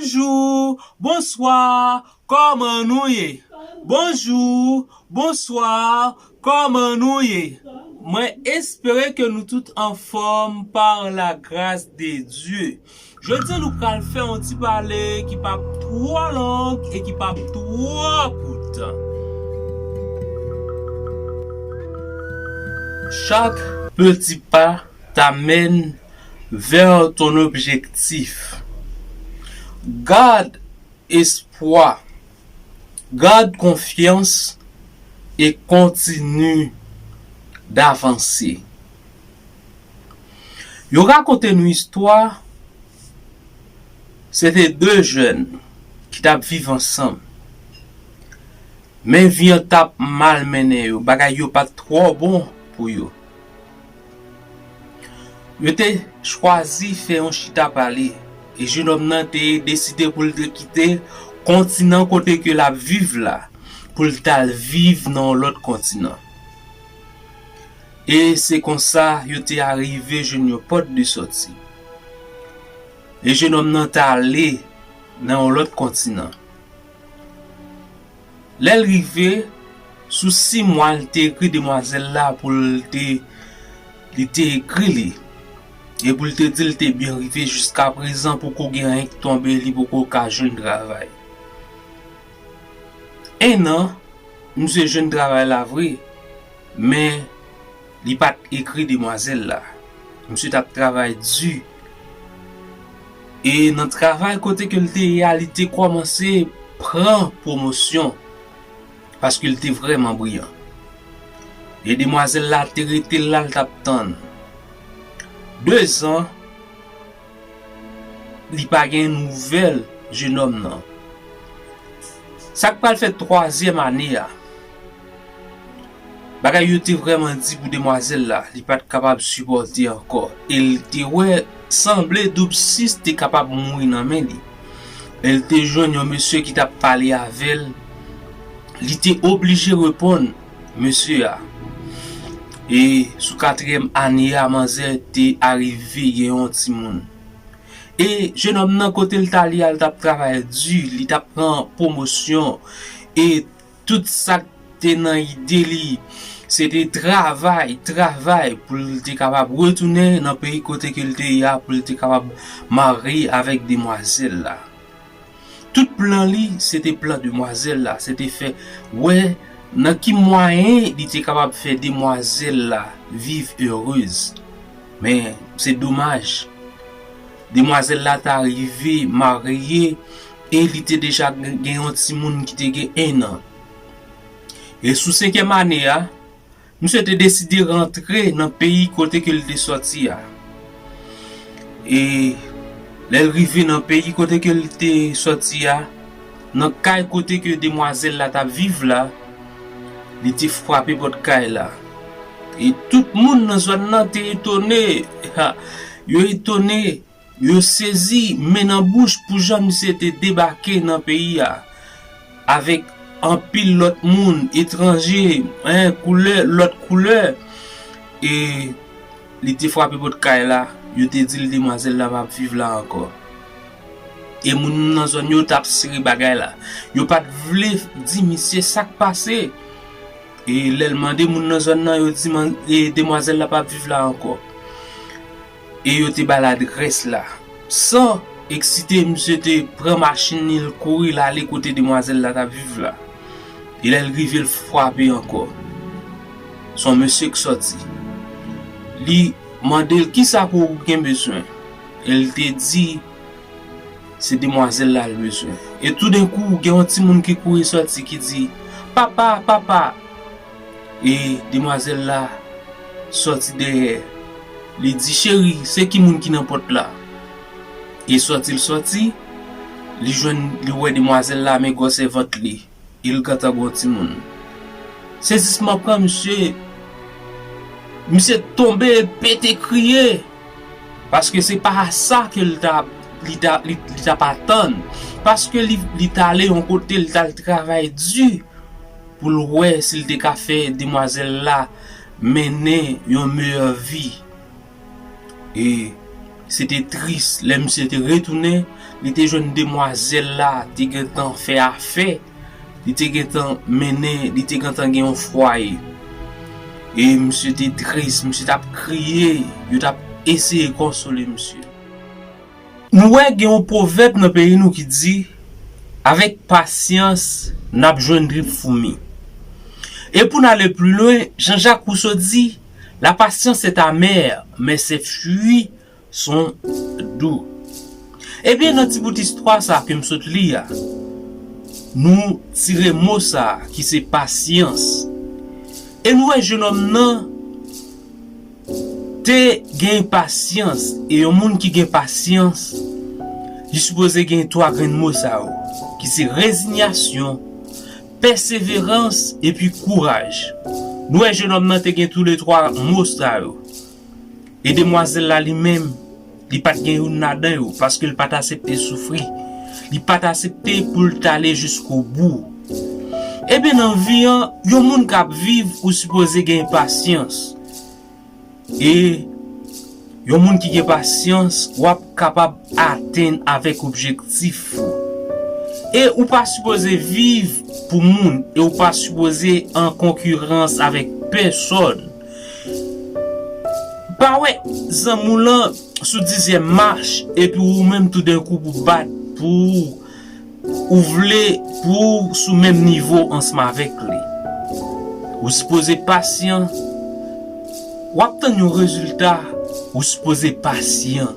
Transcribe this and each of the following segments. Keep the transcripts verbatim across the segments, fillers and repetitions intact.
Bonjou, bonswa, kòman nou ye? Bonjou, bonswa, kòman nou ye? Mwen espere ke nou tout anfòm par la grâce de Dieu. Jodi a nou pral fè yon ti pale ki p ap twò long e ki p ap twò kout. Chaque petit pas t'amène vers ton objectif. Garde espoir, garde confiance et continue d'avancer. Yo rakonte nou istwa, se te de jèn ki t ap viv ansanm. Men vi an t ap mal mennen yo, bagay yo pa t twò bon pou yo. Yo te chwazi fè yon chita pale, e jenòm nan te deside pou l te kite kontinan kote ke l ap viv la, pou l t al viv nan yon lòt kontinan. E se konsa yo te arive jwenn yon pòt de sòti. E jenòm nan t ale nan yon lòt kontinan. Lè l rive, sou sis mwa, l te ekri demwazèl la pou l te, li te ekri li. E pou l te di l te byen rive jiska prezan, poko gen anyen k tonbe, li poko ka jwenn travay. En an, misye jwenn travay la vre, men li pa t ekri demwazèl la. Misye t ap travay di. E nan travay kote ke l te ye a, li te kòmanse pran pwomosyon, paske l te vrèman briyan. E demwazèl la te rete la, l t ap tann. De zan, li pa gen nouvèl jenòm nan. Sa k pral fè twazyèm ane a, bagay yo te vrèman di pou demwazèl la, li pa t kapab sipòte ankò. E l te wè, sanble Doub Sis te kapab mouri nan men li. E l te jwenn yon mesye ki t ap pale avè l. Li te oblije reponn mesye a. E sou katriyèm ane a, manzè te arive gen yon timoun. E jenòm nan, kote l t ale a, l t ap travay di, li t ap pran pwomosyon. E tout sa k te nan ide li, se te travay, travay pou l te kapab retounen nan peyi kote ke l te ye a, pou l te kapab marye avèk demwazèl la. Tout plan li, se te plan demwazèl la, se te fè wè nan ki mwayen li te kapab fè demwazèl la viv erez. Men, se domaj. Demwazèl la ta rive marye e li te deja gen, gen yon timoun ki te gen en an. E sou senkyèm ane a, misye te deside rantre nan peyi kote ke l te sòti a. E lè l rive nan peyi kote ke l te sòti a, nan kay kote ke demwazèl la t ap viv la, li te frape pòt kay la. E tout moun nan zòn nan te etone. Ha, yo etone, yo sezi, men nan bouch pou jan misye te debake nan peyi a avèk anpil lòt moun etranje, en, koulè, lòt koulè. E li te frape pòt kay la, yo te di l demwazèl la p ap viv la ankò. E moun nan zòn yo t ap sere bagay la. Yo pa t vle di misye sa k pase. E lè l mande moun nan zòn nan, yo di man, e demwazèl la p ap viv la ankò. E yo te ba l adrès la. San eksite, misye te pran machin li, l kouri, l ale kote demwazèl la t ap viv la. E lè l rive, l frape ankò. Se yon mesye k sòti. Li mande l, "Kisa ke w gen bezwen?" E l te di, se demwazèl la l bezwen. E toudenkou, gen yon timoun ki kouri sòti, ki di, "Papa, papa!" E demwazèl la sòti dèyè. Li di, "Cheri, se ki moun ki nan pòt la?" E sòti l sòti, li jwenn, li wè demwazèl la, men gwosè vant li. E l gentan gen yon timoun. Sezisman pran misye. Misye tonbe, pete kriye. Paske se pa sa ke l ta, li ta, li, li t ap atann. Paske li, li t ale yon kote, li t al travay di pou l wè si l te ka fè demwazèl la mennen yon meyè vi. E se te tris, lè misye te retounen, Li te jwenn demwazèl la te gentan fè afè, li te gentan mennen, li te gentan gen yon fwaye. E misye te tris, misye t ap kriye, yo t ap eseye konsole misye. Nou wè gen yon pwovèb nan peyi nou ki di, avèk pasyans, n ap jwenn trip foumi. E pou n ale pli lwen, Jean-Jacques Rousseau di, la patience est amère, mais ses fruits sont doux. Ebyen, nan ti bout istwa sa a ke m sot li a, nou tire mo sa a ki se pasyans. E nou wè jenòm nan te gen pasyans, e yon moun ki gen pasyans, li sipoze gen twa grenn mo sa yo, ki se rezinyasyon, pèseverans, epi kouraj. Nou wè jenòm nan te gen toulètwa mo sa yo. E demwazèl la li menm, li pa t gen youn ladan yo, paske l pa t aksepte soufri. Li pa t aksepte pou l t ale jiskobou. Ebyen, nan vi an, yon moun k ap viv, ou sipoze gen pasyans. E yon moun ki gen pasyans, w ap kapab atenn avèk objektif ou. E ou pa sipoze viv pou moun, e ou pa sipoze an konkirans avèk pèsòn. Pa wè zanmi w lan sou dizyèm mach, epi ou menm toudenkou pou bat pou ou, ou vle pou ou sou menm nivo ansanm avèk li. Ou sipoze pasyan. W ap tann yon rezilta, ou sipoze pasyan.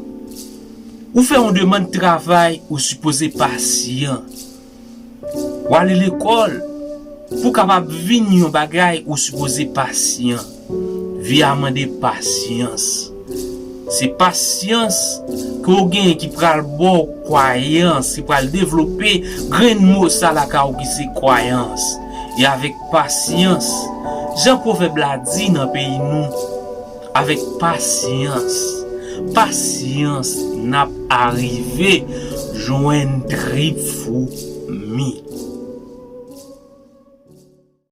Ou fè yon demann travay, ou sipoze pasyan. W ale lekòl, pou w kapab vin yon bagay, ou sipoze pasyan. Vi a mande pasyans. Se pasyans ke w genyen ki pral ba w kwayans, ki pral devlope grenn mo sa lakay ou ki se kwayans. E avèk pasyans, jan pwovèb la di nan peyi nou, avèk pasyans, pasyans, n ap arive jwenn trip foumi.